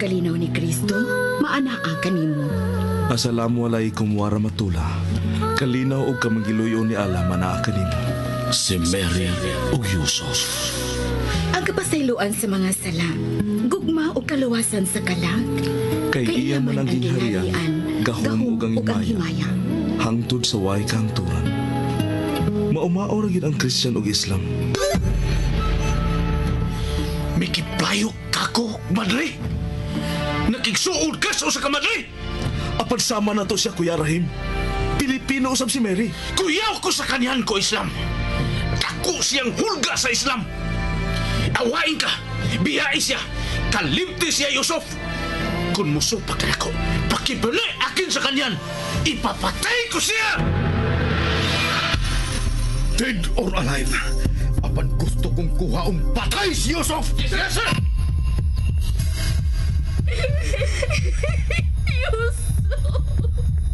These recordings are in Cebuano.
kalinaw ni Kristo, maanaa kanimo. Assalamu alaikum warahmatullah. Kalinaw og kamangiluyo ni Allah manaa kanimo. Si Mary ug Yusuf. Ang kapasayloan sa mga sala, gugma ug kaluwasan sa kalag. Kay iya man ang gingharian, gahom ug ang himaya. Hangtod sa way kahangturan. Maumao ra gyud ang Christian ug Islam. Mikiplayo kako, madre. Nakigsuod ka sa usa ka madre. Apan sama na to siya, Kuya Rahim. Pilipino usab si Mary. Kuyaw ko sa kanyan ko, Islam. Dako siyang hulga sa Islam. Awain ka, biyai siya, kalimti siya, Yusuf. Kung musupak na ako, pakibali akin sa kanyan, ipapatay ko siya! Dead or alive, apan gusto kong kuhaong patay si Yusuf! Yes, sir! Yusuf!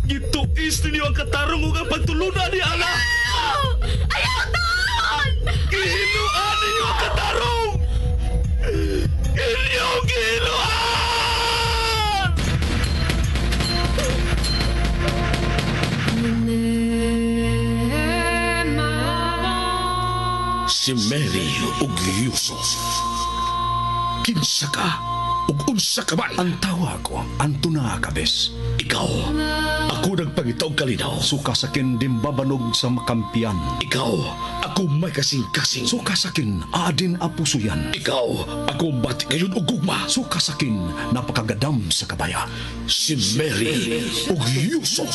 Gituis ninyo ang katarong ug ang pagtulunan ni Allah! Ayaw taon! Gihinuan ninyo ang katarong! Inyong gihinuan! Si Mary ug Yusuf. Kinsa ka ug unsa ka man? Ang tawa ko, Antona Cabes. Ikaw, ako nagpangita og kalinaw. Suka sakin dimbabanog sa makampiyan. Ikaw, ako may kasing-kasing. Suka sakin adin apusuyan. Ikaw, ako bati ngayon og gugma. Suka sakin napakagadam sa kabaya. Si Mary ug Yusuf.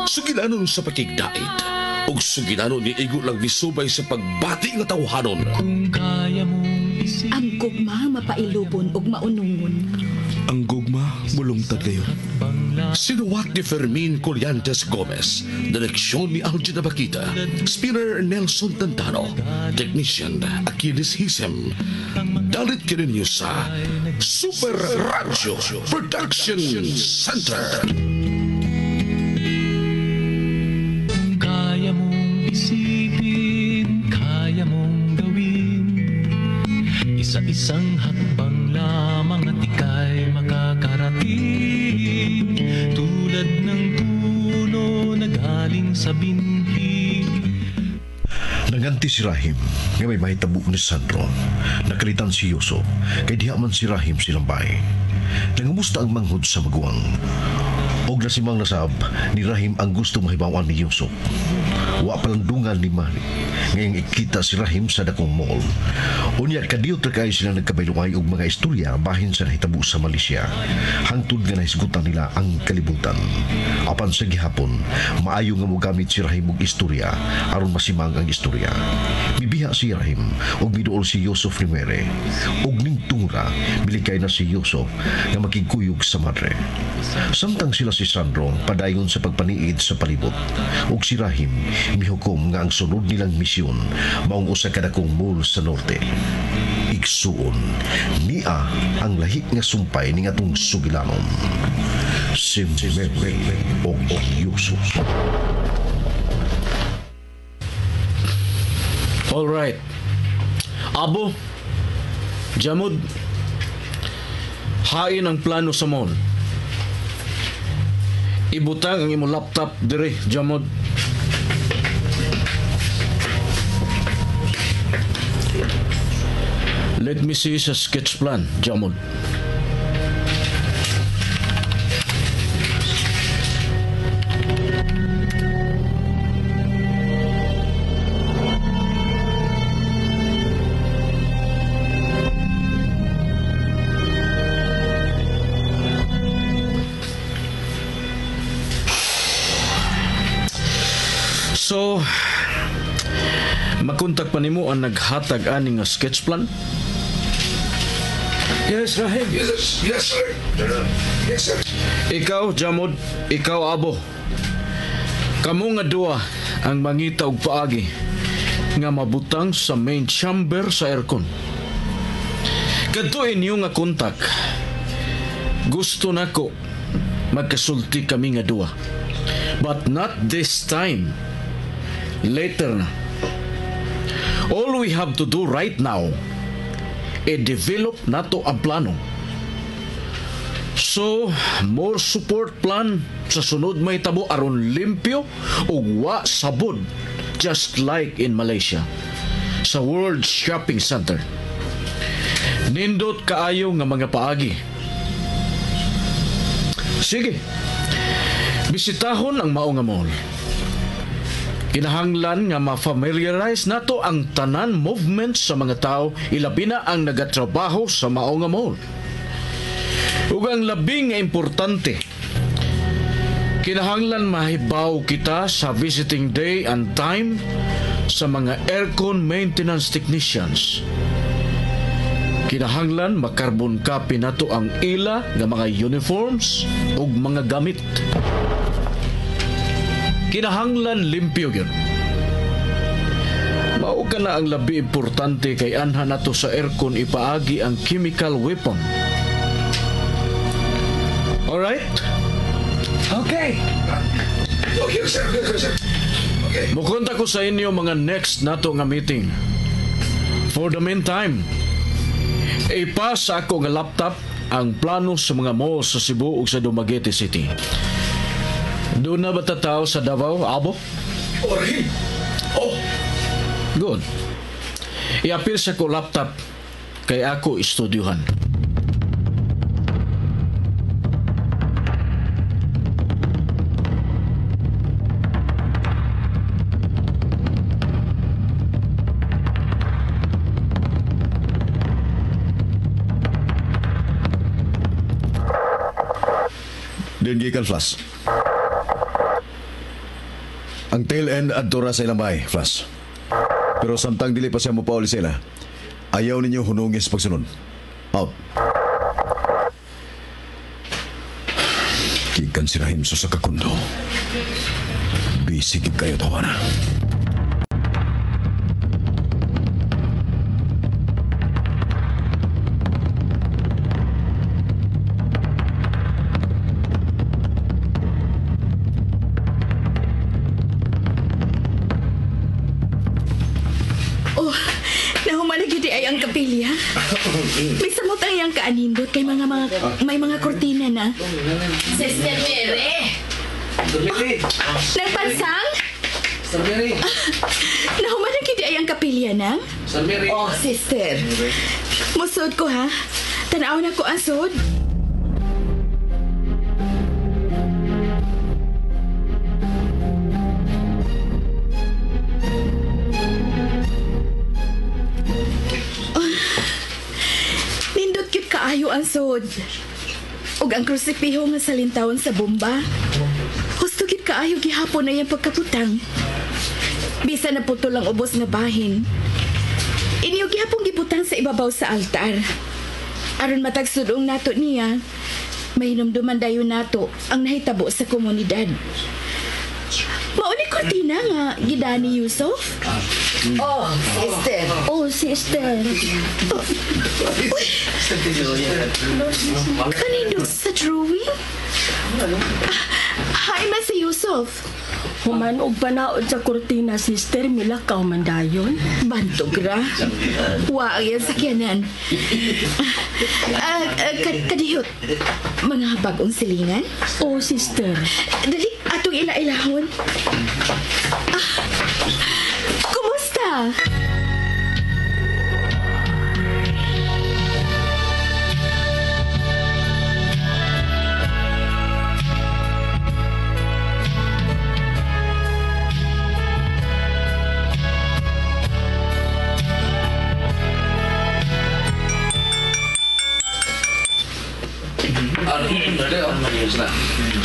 Sugilanon sa pakigdait ug sugilanon ni igo lang misubay sa pagbati nga tawhanon. Ang gugma mapailubon ug maunungon. Ang gugma mulungtad kayo. Sinuwat ni Fermin Collantes Gomez, direksyon ni Algin Abakita, spinner Nelson Tantano, technician Achilles Hisem. Dalit kininyo sa Super Radio Production Center. Kaya mong isipin, kaya mong gawin. Isa-isang hakbang lamang at ika'y makakarating. Tulad ng puno na galing sa binhi. Nanganti si Rahim nga may mahitabo ni Sandro. Nakalitan si Yusuf kay diha man si Rahim silang bahay. Nangumusta ang manghod sa maguwang. Og nasimang nasab ni Rahim ang gusto mahibawan ni Yusuf. Wa palandungan ni Mari. Ngayong ikita si Rahim sa dakong mall. Unya kadiyot ra kaayo sila nagkabayluay og mga istorya bahin sa nahitabo sa Malaysia. Hangtod nga nahisgutan nila ang kalibutan. Apan sa gihapon, maayo nga mogamit si Rahim og istorya aron masimang ang istorya. Mibiha si Rahim og miduol si Yusuf ni Mere. Og ning tunga, bilikay na si Yusuf nga makigkuyog sa madre. Samtang sila si Sandro padayon sa pagpaniid sa palibot. Og si Rahim mihukom nga ang sunod nilang misyon maong usa ka dakong mall sa norte. Igsuon niya ang lahi nga sumpay ning atong sugilanon. Si Mary og Yusuf. All right. Abo, Jamud, hain ang plano sa mall. Ibutang ang imong laptop dire, Jamud. Let me see sa sketch plan, Jamud. So, makontak pa nimo ang naghatag ani nga sketch plan? Yes, Rahim. Yes, yes, sir. Yes, sir. Ikaw, Jamod, ikaw, Abo. Kamo nga duha ang mangita og paagi nga mabutang sa main chamber sa aircon. Kadto inyo nga kontak. Gusto nako magkasulti kami nga duha. But not this time. Later na. All we have to do right now, e-develop nato ang plano. Also, more support plan sa sunod mahitabo aron limpyo ug wa sabod, just like in Malaysia sa World Shopping Center. Nindot kaayo nga mga paagi. Sige. Bisitahon ang mao nga mall. Kinahanglan nga ma-familiarize nato ang tanan movement sa mga tao, ilabi na ang nagatrabaho sa mao nga mall. Ug ang labing nga importante, kinahanglan mahibaw kita sa visiting day and time sa mga aircon maintenance technicians. Kinahanglan makarbon copy nato ang ila nga mga uniforms ug mga gamit. Kinahanglan limpyo gyud. Mao ka na ang labi importante kay anha nato sa aircon ipaagi ang chemical weapon. Alright? Okay. Okay, sir. Okay, sir. Okay. Mukonta ko sa inyo mga next nato nga meeting. For the meantime, ipas ako nga laptop ang plano sa mga mall sa Cebu ug sa Dumaguete City. Doon na ba tao sa Davao, Abo? Orhin. Oh. Good. Iapil sa ko laptop kay ako istudyuhan. Din gikan, Flash. Ang tail end adto ra sa ilang bahay, Flash. Pero samtang dili pa siya mopauli sila, ayaw ninyo hunungin sa pagsunod. Out. Gikan si Rahim sa kakundo. Busy gid kayo tawana. Oh, nahuman na gyud ay ang kapilya. May samot ang iyang kaanindot kay mga may mga kortina na. Sister Mary! Nagpansang? Sister Mary! Nahuman na gyud ay ang kapilya nang? Sister Mary! Oh, sister. Musod ko ha. Tanaw na ko ang sod. Nindot gyud kaayo ang sod. Ug ang krusipiho nga salintawon sa bomba. Husto gyud kaayo gihapon na iyang pagkabutang. Bisan na putol ang ubos nga bahin. Inyo gihapon gibutang sa ibabaw sa altar. Aron matag sudong nato niya, mahinumduman dayon nato ang nahitabo sa komunidad. Mao ni kortina nga gidani Yusuf? Oh, sister. Oh, sister. Uy! Kanindot sa drawing? Hi, ma si Yusuf. Human og panaod sa kortina, sister, milakaw man dayon. Bantog ra. Wa ang iyang sakyanan. Kadiyot, mga bagong silingan? Oh, sister. Dali, atong ila-ilahon. Kumusta?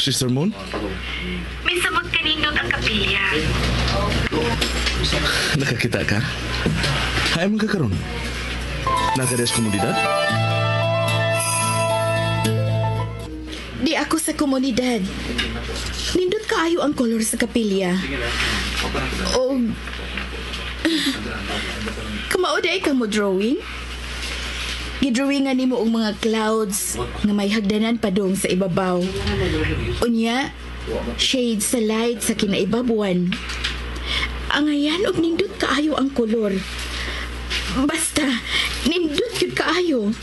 Sister Moon? May sabot kanindot ang kapilya. Nakakita ka? Hay man ka karon? Nakades komunidad? Di ako sa komunidad. Nindot kaayo ang kolor sa kapilya. O... Kamao day ka mo drawing? Gidrawingan nimo og mga clouds nga may hagdanan padung sa ibabaw. Unya, shade sa light sa kinaibabuan. Angayan og nindot kaayo ang kolor. Basta, nindot gyud kaayo. kaayo?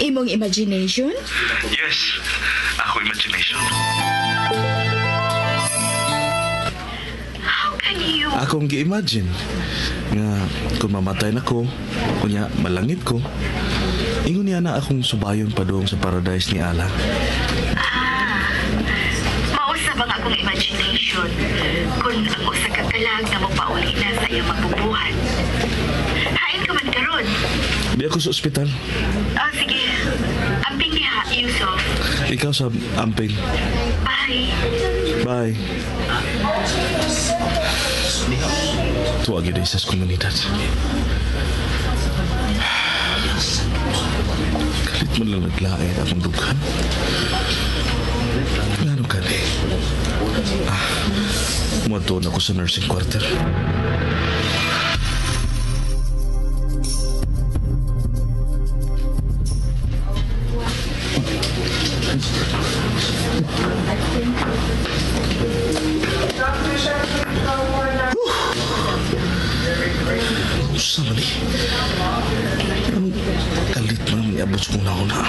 Imong imagination? Yes, ako imagination. How can you? Akong gi-imagine nga kung mamatay na ko, kunya malangit ko. Ingon niya na akong subayon padung sa paradise ni Allah. Mausa bang akong imagination kung ang usa ka kalag na mopauli na sa iyong magbubuhat? Hain ka man karon. Di ako sa ospital. Oh, sige. Amping diha, Yusuf. Ikaw sa amping. Bye. Bye. Tuwag yun sa komunidad. Kalit man lang naglain akong dughan. Ngano kani? Muadto na ako sa nursing quarter. Usa man eh. Anong kalit man ang iabot sa kong nauna.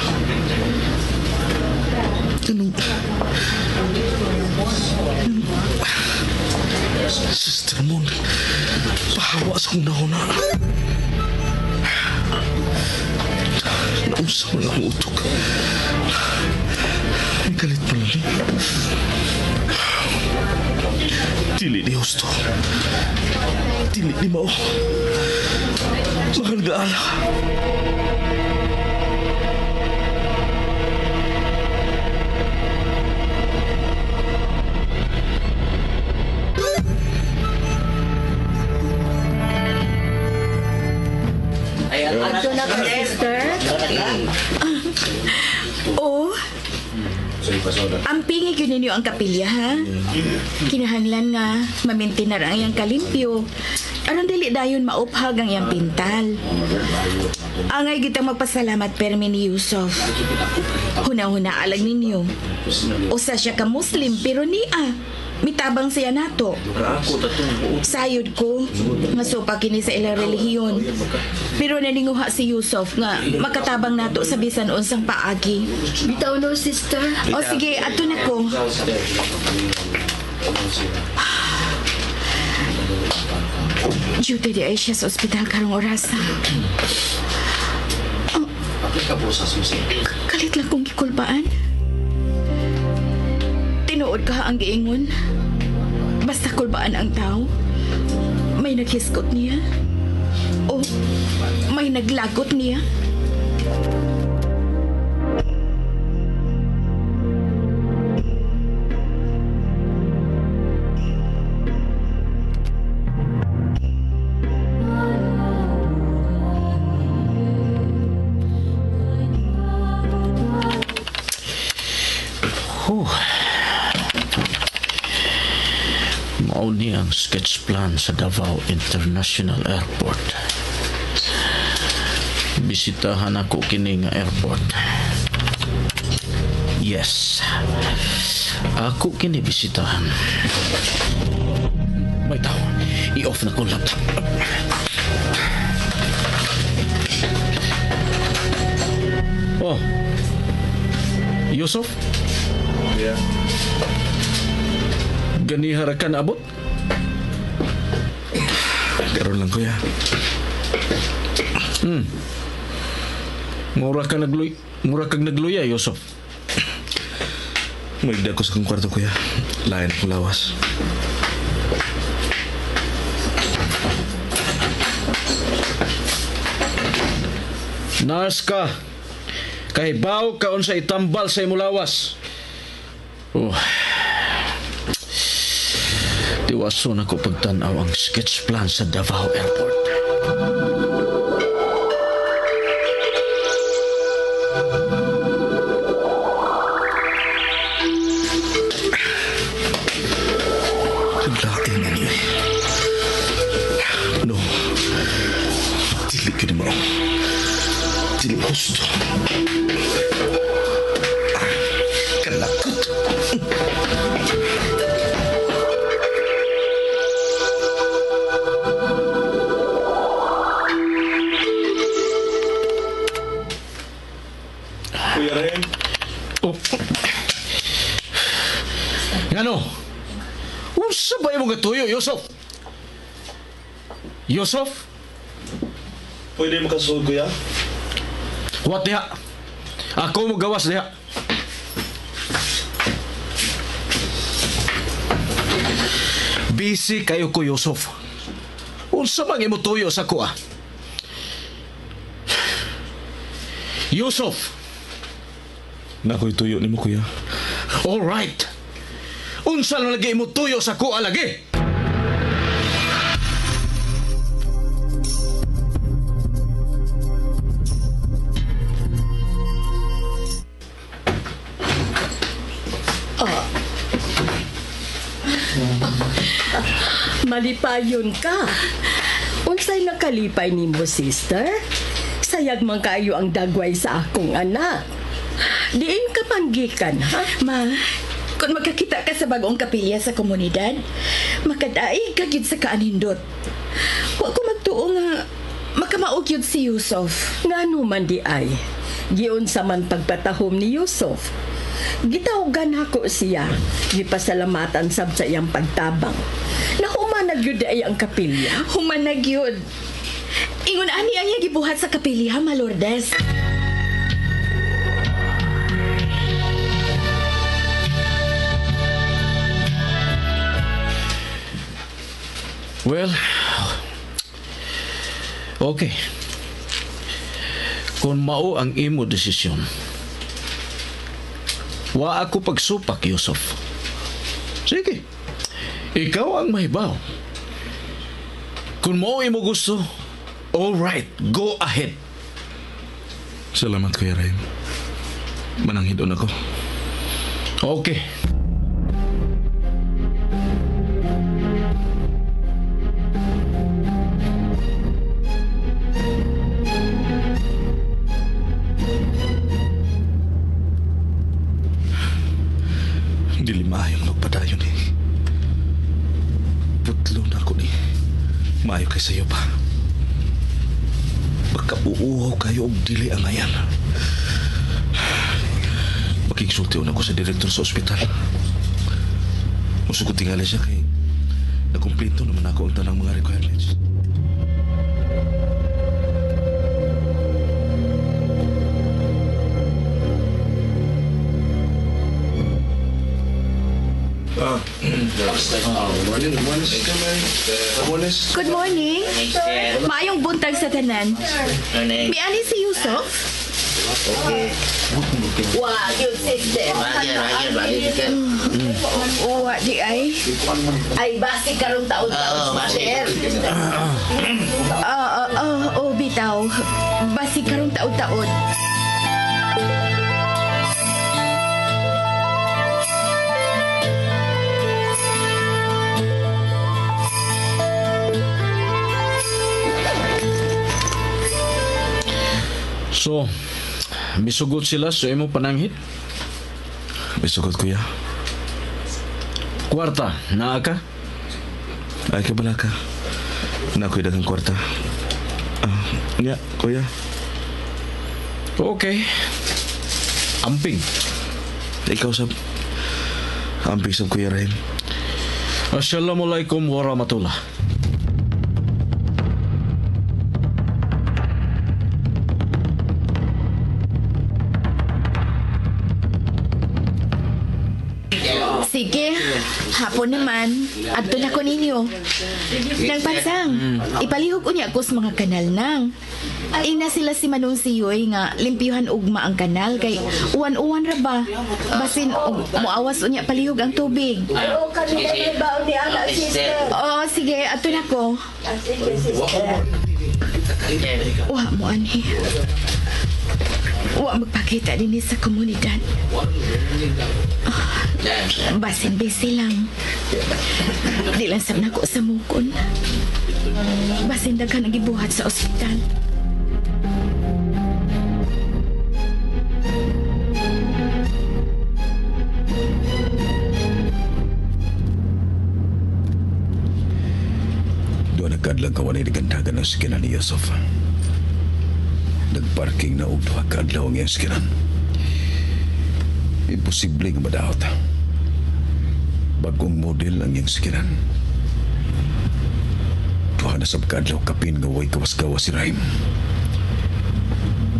Anong... Sister Moon, pahawa sa kong nauna. Nausa man akong utok. May kalit pa lang eh. Dili ni husto. Dili ni mao. Mahal nga ala. Adto na ka, sister. Oh. Ampingi gyud ninyo ang kapilya, ha? Kinahanglan nga mamintinar ang iyang kalimpyo. Aron dili dayon mauphag ang iyang pintal. Angay gitang magpasalamat permi ni Yusuf. Huna-huna alag ninyo. Usa siya ka Muslim pero niya mitabang siya nato. Sayod ko nga sopa kini sa ilang relihiyon. Pero naninguha si Yusuf nga makatabang nato sa bisan unsang paagi. Bitaw no, sister. O sige, ato na ko. Duty di ay siya sa ospital karong orasa. Oh, kalit lang kong gikulbaan. Tinuod ka ang giingon. Basta kulbaan ang tao. May naghiskot niya. O may naglagot niya. Mao ni ang sketch plan sa Davao International Airport. Bisitahan ako kini nga airport. Yes. Ako kini bisitahan. May tao. I-off na kong laptop. Oh. Yusuf? Yeah. Ganihara ka na abot? Karon lang, kuya. Mura ka nagluy, mura kag nagluya, Yusuf. Maligda ko sa kong kwarto, kuya. Lain akong lawas. Nurse ka. Kahibaw ka unsa itambal sa imong lawas. Oh. Tiwason ako pagtan-aw ang sketch plan sa Davao Airport. Laki na niya. No. Dili ka ni mao. Dili husto. Kalakot. Kuya Rahim. Oh. Ngano? Unsa ba imong gatuyo, Yusuf? Yusuf? Pwede makasuod, kuya? What diha? Ako mo gawas diha. Busy kayo ko, Yusuf. Unsa man imo tuyo sa kuha? Yusuf! Nakoy tuyo nimo, kuya. All right. Unsa na lagi imo tuyo sa kuha lagi? Malipayon ka. Unsay nakalipay nimo, sister? Sayag man kayo ang dagway sa akong anak. Diin ka panggikan, ha? Ma, kung magkakita ka sa bagong kapilya sa komunidad, makadaig ka gyud sa kaanindot. Wa ko magtuo nga makamaog gyud si Yusuf. Ngano man di ay. Giunsa man pagpatahom ni Yusuf. Gitawagan ako siya. Gipasalamatan sab sa iyang pagtabang. Nahumanag yun ay ang kapilya. Humanag yun. Ingon ani ang iyang gibuhat sa kapilya, Ma Lourdes. Well, okay. Kung mao ang imo desisyon, wa ako pagsupak, Yusuf. Sige, ikaw ang mahibaw. Kung mao imo gusto, all right, go ahead. Salamat, Kuya Rahim. Mananghidon ako. Okay. Dili maayong magpadayon eh. Putlo na ako ni. Maayo kay sayo pa. Baka uuhaw kayo og dili ang ayan. Makigsulti na ko sa direktor sa ospital. Musugot tingali siya kay nakumplito naman ako ang tanang mga requirements. Good morning. Maayong buntag sa tanan. Miani si Yusuf? Wa, yun, sister. Wa di ay. Ay, basi karong taon-taon, sister. Oh, bitaw. Basi karong taon-taon. So, misugot sila sa imo pananghit? Misugot, kuya. Kwarta, naa ka? Ay, kabala ka. Na ako'y daghang kwarta. Nga, kuya. Okay. Amping. Ikaw sab. Amping sab, Kuya Rahim. Assalamualaikum warahmatullah. Sige, hapon naman. Adto na ko ninyo. Nang pansang, ipalihog unya ko sa mga kanal nang. Ina sila si Manong Siyoy nga limpyuhan ugma ang kanal kay uwan-uwan ra ba. Basin og moawas unya palihog ang tubig. Oo, kami na ba ni anak, sister? Oo, sige, adto na ko. Sige, sister. Wa mo anhi. Wa magpakita din sa komunidad. Basin busy lang. Di lang sab nako sa mukon. Basin daghan ang gibuhat sa ospital. Doon nagkadlang ka wanay nagandagan ng sikinan ni Yusuf. Nagparking na og duha ka adlaw ang iyang sikinan. Imposible nga madaot. Bagong model ang iyang sikiran. Duha na sab kaadlaw kapin nga way gawas-gawas si Rahim.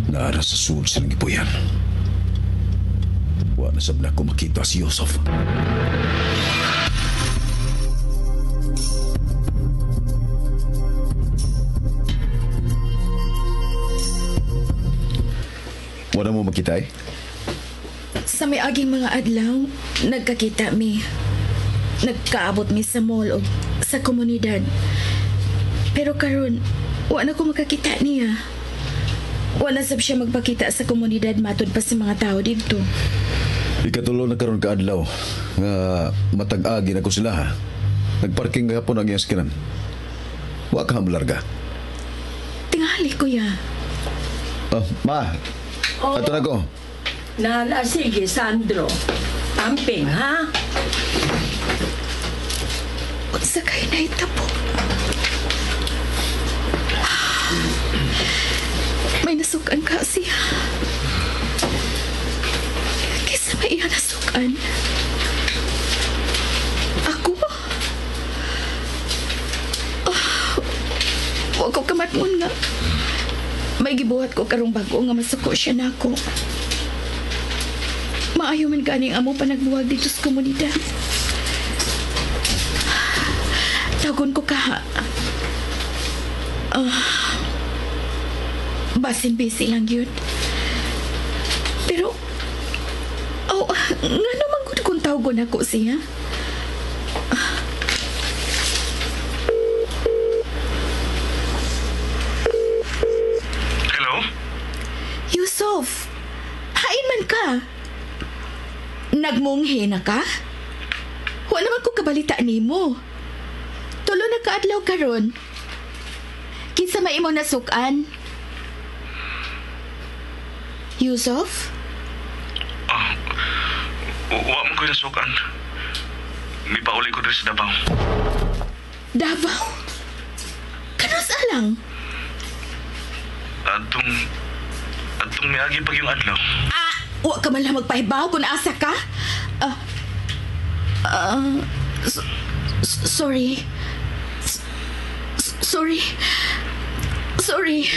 Naara sa sulod silang gipuyan. Wa na sab nako makita si Yusuf. Wala mo makita eh? Sa may aging mga adlaw, nagkakita mi. Nagkaabot mi sa mall o sa komunidad. Pero karon, wa na ko makakita niya. Wala sab siya magpakita sa komunidad matod pa sa mga tao didto. Ikatulo na karon kaadlaw nga matag-agi na ko sila ha. Nagparking gahapon ang iyang sakinan. Wa ka malarga. Tingali, kuya. Oh, ma. Oh. Ato na ko. Nala, sige, Sandro. Amping, ha? Unsa kay nahitabo? May nasukan ka siya. Kisa may iya nasukan. Ako? Ah, wa ko kamatngon nga. May gibuhat ko karong bago nga masuko siya nako. Maayo man ganing amo pa nagbuwag dito sa komunidad. Tagon ko ka. Basin busy lang yun. Pero, oh, nga naman gud kung tawagon ako siya. Hello? Yusuf, hain man ka. Nagmunghi na ka? Wa naman ko kabalita nimo. Tulo na kaadlaw karon. Kinsa may imo nasukan? Yusuf? Wa man ko nasukan. May pauli ko diri sa Davao. Davao? Kanus alang? Atong miagi pag yung adlaw. Ah, wa ka man lang magpahibaw kung asa ka? Sorry. Sorry. Sorry.